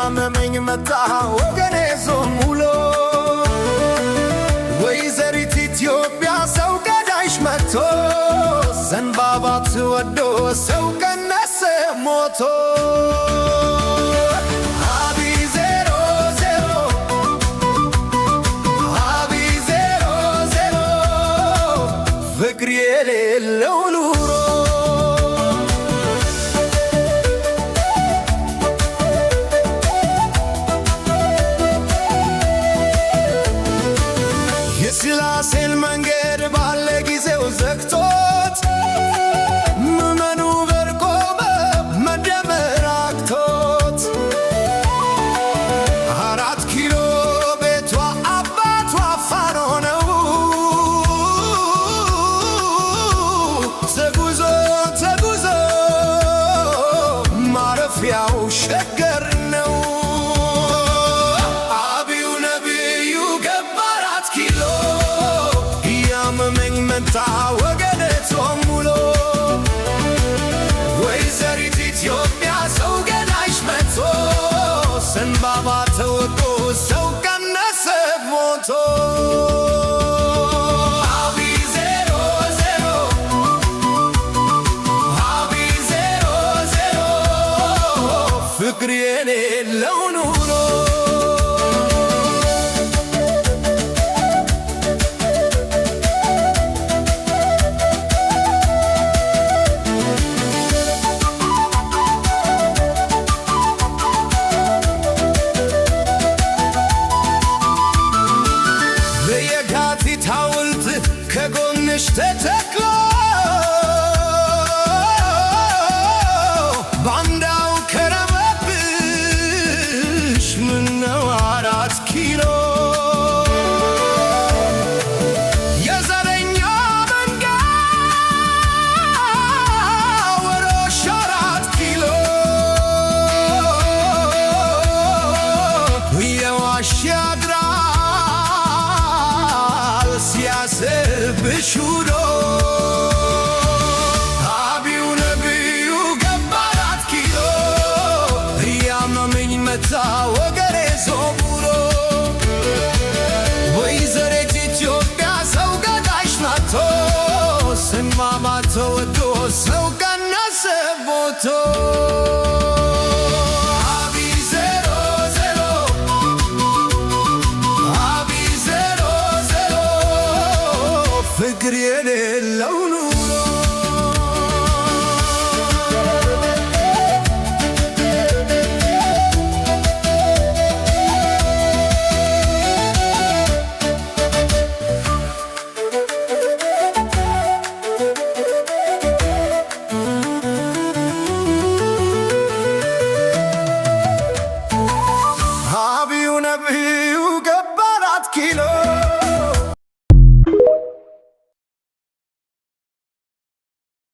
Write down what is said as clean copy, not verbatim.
እያመመኝ መጣ ወገኔ ዞም ውሎ። ወይዘሪት ኢትዮጵያ ሰው ገዳይሽ መጥቶ፣ ዘንባባ ትወዶ ሰው ቀነሰ ሞቶ። አብይ 0 0፣ አብይ 0 0፣ ፍቅር የሌለው ኑሮ። የስላሴን መንገድ ባለ ጊዜው ዘግቶት፣ ምዕመኑ በርቆመ መደመር አቅቶት፣ 4 ኪሎ ቤቷ አባቷ ፋኖ ነው። ተጉዞ ተጉዞ ማረፊያው ሸገር ነው። አብዩ ነብዩ ገባ 4 ኪሎ፣ እያመመኝ መጣ ወገኔ ጾም ውሎ። ወይዘሪት ኢትዮጵያ ሰው ገዳይሽ መጥቶ፣ ዘንባባ ተወቆ ሰው ቀነሰ ሞቶ። አብይ 0 0፣ አብይ 0 0፣ ፍቅር የሌለው ኑሮ። በየካቲት ሐውልት ከጎንሽ ተተክሎ፣ ባንዳው ከረመብሽ ምነው 4 ኪሎ። የዘረኛ መንጋ ወሮሽ 4 ኪሎ፣ እየዋሸ ያድራል ሲያስብሽ ውሎ። አብዩ ነብዩ ገባ 4 ኪሎ፣ እያመመኝ መጣ ወገኔ ዞም ውሎ።